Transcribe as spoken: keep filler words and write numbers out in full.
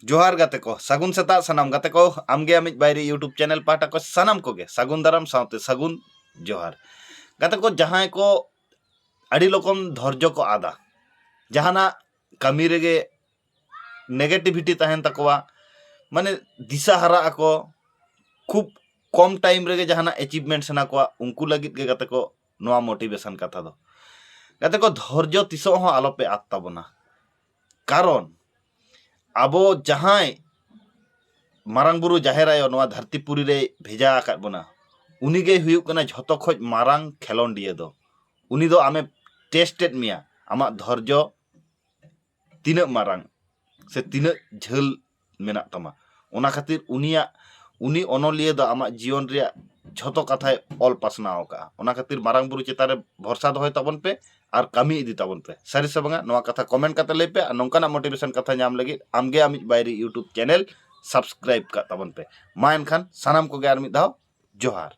ᱡᱚᱦᱟᱨ ᱜᱟᱛᱮ ᱠᱚ, ᱥᱟᱹᱜᱩᱱ ᱥᱮᱛᱟᱜ ᱥᱟᱱᱟᱢ ᱜᱟᱛᱮ ᱠᱚ᱾ ᱟᱢᱜᱮ ᱟᱢᱤᱡ ᱵᱟᱭᱨᱤ YouTube ᱪᱮᱱᱮᱞ ᱯᱟᱦᱴᱟ ᱠᱚ ᱥᱟᱱᱟᱢ ᱠᱚᱜᱮ ᱥᱟᱹᱜᱩᱱ ᱫᱟᱨᱟᱢ ᱥᱟᱶᱛᱮ ᱥᱟᱹᱜᱩᱱ ᱡᱚᱦᱟᱨ᱾ ᱜᱟᱛᱮ ᱠᱚ, ᱡᱟᱦᱟᱸᱭ ᱠᱚ ᱟᱹᱰᱤ ᱨᱚᱠᱚᱢ ᱫᱷᱳᱨᱡᱚ ᱠᱚ ᱟᱫᱟ, ᱡᱟᱦᱟᱱᱟᱜ ᱠᱟᱹᱢᱤ ᱨᱮᱜᱮ negativity ᱛᱟᱦᱮᱱ ᱛᱟᱠᱚᱣᱟ, ᱢᱟᱱᱮ ᱫᱤᱥᱟᱹ ᱦᱟᱨᱟᱜ ᱟᱠᱚ, ᱠᱷᱩᱵ ᱠᱚᱢ time ᱨᱮᱜᱮ ᱡᱟᱦᱟᱱᱟᱜ achievement ᱥᱟᱱᱟ ᱠᱚᱣᱟ, ᱩᱱᱠᱩ ᱞᱟᱹᱜᱤᱫ ᱜᱮ ᱜᱟᱛᱮ ᱠᱚ ᱱᱚᱣᱟ motivation ᱠᱟᱛᱷᱟ ᱫᱚ᱾ ᱜᱟᱛᱮ ᱠᱚ, ᱫᱷᱳᱨᱡᱚ ᱛᱤᱥᱚᱜ ᱦᱚᱸ ᱟᱞᱚᱯᱮ ᱟᱫ ᱛᱟᱵᱚᱱᱟ, ᱠᱟᱨᱚᱱ ᱟᱵᱚ ᱡᱟᱦᱟᱸᱭ ᱢᱟᱨᱟᱝ ᱵᱩᱨᱩ ᱡᱟᱦᱮᱨ ᱟᱭᱳ ᱱᱚᱣᱟ ᱫᱷᱟᱹᱨᱛᱤ ᱯᱩᱨᱤ ᱨᱮᱭ ᱵᱷᱮᱡᱟ ᱟᱠᱟᱫ ᱵᱚᱱᱟ, ᱩᱱᱤ ᱜᱮᱭ ᱦᱩᱭᱩᱜ ᱠᱟᱱᱟ ᱡᱷᱚᱛᱚ ᱠᱷᱚᱡ ᱢᱟᱨᱟᱝ ᱠᱷᱮᱞᱳᱱᱰᱤᱭᱟᱹ ᱫᱚ᱾ ᱩᱱᱤ ᱫᱚ ᱟᱢᱮ test ᱮᱫ ᱢᱮᱭᱟ, ᱟᱢᱟᱜ ᱫᱷᱳᱨᱡᱚ ᱛᱤᱱᱟᱹᱜ ᱢᱟᱨᱟᱝ ᱥᱮ ᱛᱤᱱᱟᱹᱜ ᱡᱷᱟᱹᱞ ᱢᱮᱱᱟᱜ ᱛᱟᱢᱟ᱾ ᱚᱱᱟ ᱠᱷᱟᱹᱛᱤᱨ ᱩᱱᱤᱭᱟᱜ, ᱩᱱᱤ ᱚᱱᱚᱞᱤᱭᱟᱹ ᱫᱚ ᱟᱢᱟᱜ ᱡᱤᱭᱚᱱ ᱨᱮᱭᱟᱜ ᱡᱷᱚᱛᱚ ᱠᱟᱛᱷᱟᱭ ᱚᱞ ᱯᱟᱥᱱᱟᱣ ᱟᱠᱟᱫᱼᱟ᱾ ᱚᱱᱟ ᱠᱷᱟᱹᱛᱤᱨ ᱢᱟᱨᱟᱝ ᱵᱩᱨᱩ ᱪᱮᱛᱟᱱ ᱨᱮ ᱵᱷᱚᱨᱥᱟ ᱫᱚᱦᱚᱭ ᱛᱟᱵᱚᱱ ᱯᱮ ᱟᱨ ᱠᱟᱹᱢᱤ ᱤᱫᱤ ᱛᱟᱵᱚᱱ ᱯᱮ᱾ ᱥᱟᱹᱨᱤ ᱥᱮ ᱵᱟᱝᱟ, ᱱᱚᱣᱟ ᱠᱟᱛᱷᱟ comment ᱠᱟᱛᱮ ᱞᱟᱹᱭ ᱯᱮ᱾ ᱟᱨ ᱱᱚᱝᱠᱟᱱᱟᱜ motivation ᱠᱟᱛᱷᱟ ᱧᱟᱢ ᱞᱟᱹᱜᱤᱫ ᱟᱢᱜᱮ ᱟᱢᱤᱡ ᱵᱟᱭᱨᱤ YouTube ᱪᱮᱱᱮᱞ subscribe ᱠᱟᱜ ᱛᱟᱵᱚᱱ ᱯᱮ᱾ ᱢᱟ ᱮᱱᱠᱷᱟᱱ ᱥᱟᱱᱟᱢ ᱠᱚᱜᱮ ᱟᱨ ᱢᱤᱫ ᱫᱷᱟᱣ ᱡᱚᱦᱟᱨ᱾